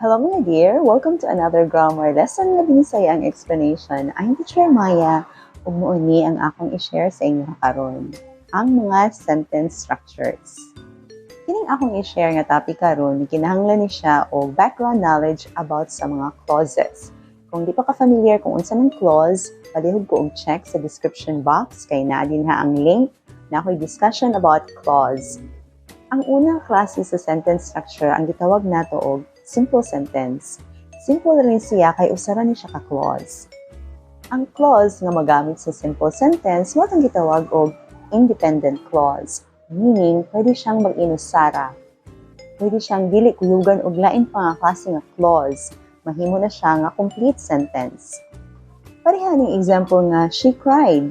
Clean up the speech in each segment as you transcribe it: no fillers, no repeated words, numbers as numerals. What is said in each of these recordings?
Hello, mga dear! Welcome to another grammar lesson nga Binisaya ang explanation. I'm Teacher Maya ug mao ni ang akong i-share sa inyo karon, ang mga sentence structures. Kining akong i-share nga topic karon, kinahanglan ni siya og background knowledge about sa mga clauses. Kung di pa ka familiar kung unsa ng clause, palihog ko og check sa description box kay naa dinha ang link na ako'y discussion about clause. Ang unang klase sa sentence structure ang gitawag nato og simple sentence. Simple rin siya kay usa ra ni siya ka clause. Ang clause nga magamit sa simple sentence mao tong gitawag og independent clause, meaning pwede siyang mag-inusara. Pwede siyang dili kuyugan og lain pa nga klase nga clause. Mahimo na siya nga complete sentence. Pareha ning example nga "She cried."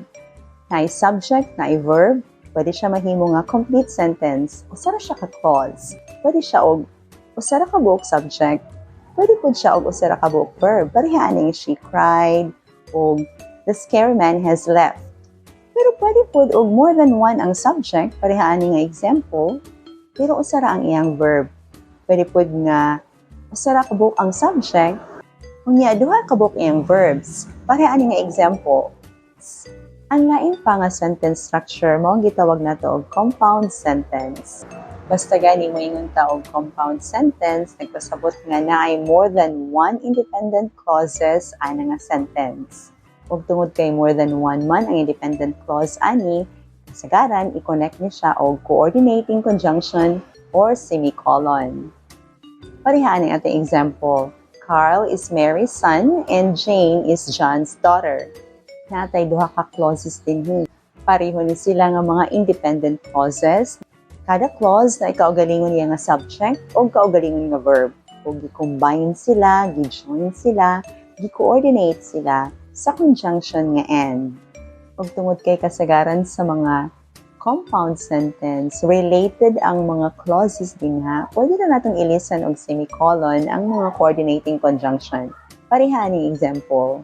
Naay subject, naay verb, pwede siya mahimo nga complete sentence. Usa ra siya ka clause. Pwede siya og usa ra ka buok subject, pwede pud siya og usa ra ka buok verb. Pareha aning "She cried" og "The scary man has left." Pero pwede pud og more than one ang subject, pareha ani nga example, pero usa ra ang iyang verb. Pwede pud nga usa ra ka buok ang subject, unya duha ka buok iyang verbs. Pareha ani nga example. Ang lain pa nga sentence structure mao ang gitawag nato og compound sentence. Basta gani moingon ta og compound sentence, nagpasabot nga naay more than one independent clauses ana nga sentence. Ug tungod kay more than one man ang independent clause ani, kasagaran i-connect ni siya og coordinating conjunction or semicolon. Pareha ani ating example. "Carl is Mary's son and Jane is John's daughter." Naa tay duha ka clauses dinhi. Pareho ni sila nga mga independent clauses. Kada clause naay kaugalingon niya nga subject o kaugalingon nga verb. O gi-combine sila, gi-join sila, gi-coordinate sila sa conjunction nga "and." Ug tungod kay kasagaran sa mga compound sentence, related ang mga clauses dinha, pwede na natong ilisan og semicolon ang mga coordinating conjunction. Pareha ni example.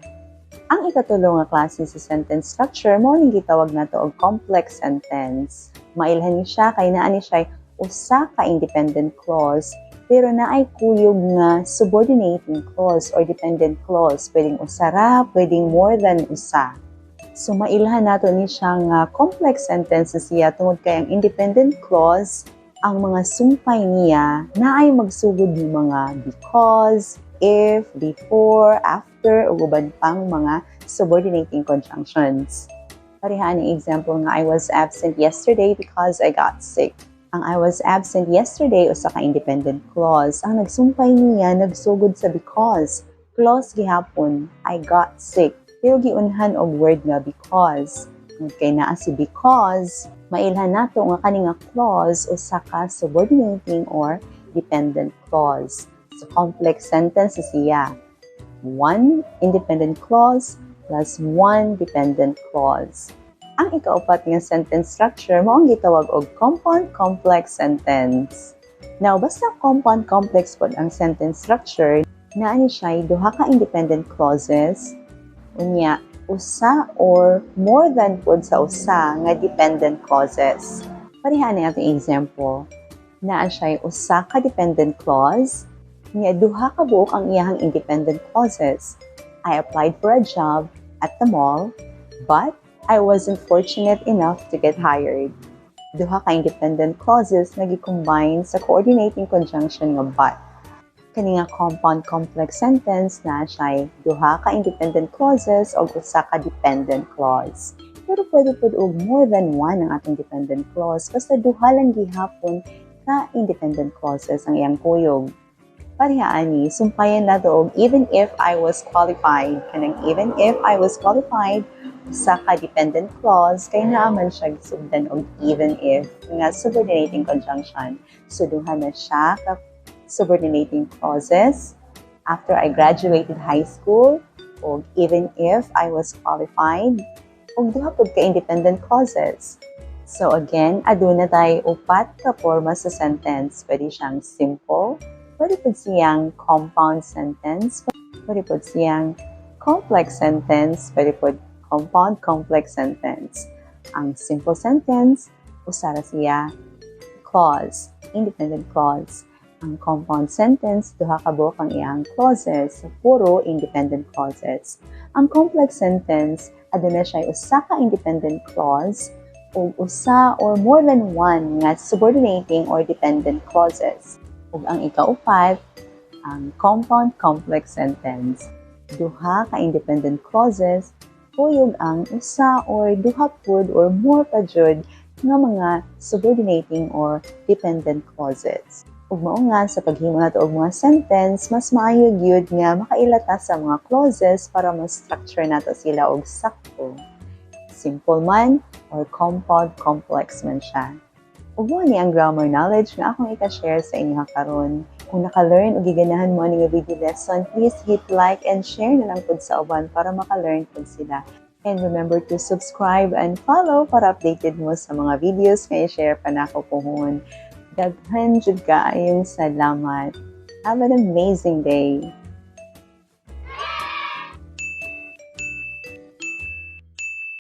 Ang ikatulo nga klase sa sentence structure mao ning gitawag nato og complex sentence. Mailhan ni siya kay naa ni siya usa ka independent clause pero naay kuyog nga subordinating clause or dependent clause. Pwedeng usa ra, pwedeng more than usa. So mailhan nato ni siya nga complex sentence siya tungod kay ang independent clause, ang mga sumpay niya naay magsugod ng mga because, if, before, after, ug uban pang mga subordinating conjunctions. Pareha ni example nga "I was absent yesterday because I got sick." Ang "I was absent yesterday" usa ka independent clause. Ang nagsumpay niya nagsugod sa "because." Clause gihapon, "I got sick." Pero giunhan og word nga "because." Tungod kay naa si "because," mailhan nato nga kani nga clause usa ka subordinating or dependent clause. So complex sentence siya. One independent clause plus one dependent clause. Ang ikaupat nga sentence structure mao ang gitawag og compound complex sentence. Now, basta compound complex pod ang sentence structure, naa ni siya duha ka independent clauses, unya usa or more than pod sa usa nga dependent clauses. Pareha ni ating example. Naa siya usa ka dependent clause, niya duha ka buok ang iyahang independent clauses. "I applied for a job at the mall, but I wasn't fortunate enough to get hired." Duha ka independent clauses nga gi-combine sa coordinating conjunction nga "but." Kani nga compound complex sentence naa siya duha ka independent clauses o usa ka dependent clause. Pero pwede pud og more than one ang atong dependent clause basta duha lang gihapon ka independent clauses ang iyang kuyog. Pareha ani, sumpayan nato og "even if I was qualified." Kanang "even if I was qualified" usa ka dependent clause kay naa man siya gisugdan og "even if" nga subordinating conjunction. So duha na siya ka subordinating clauses. "After I graduated high school" og "even if I was qualified" ug duha pud ka independent clauses. So again, aduna tay upat ka porma sa sentence. Pwede siyang simple, pwede pud siyang compound sentence, pwede pud siyang complex sentence, pwede pud compound complex sentence. Ang simple sentence, usa ra siya clause, independent clause. Ang compound sentence, duha ka buok ang iyang clauses, puro independent clauses. Ang complex sentence, aduna siya usa ka independent clause ug usa or more than one nga subordinating or dependent clauses. Ug ang ikaupat, ang compound complex sentence. Duha ka independent clauses kuyog ang usa or duha pud or more pa jud nga mga subordinating or dependent clauses. Ug mao nga sa paghimo nato og mga sentence, mas maayo gyud nga makaila ta sa mga clauses para mas structure nato sila og sakto. Simple man or compound complex man siya. Ug mao ni ang grammar knowledge nga akong ika-share sa inyo karon. Kung naka-learn o giganahan mo ani nga video lesson, please hit like and share na lang pud sa uban para maka-learn pud sila. And remember to subscribe and follow para updated mo sa mga videos nga i-share pa nako puhon. Daghan jud kaayong salamat. Have an amazing day.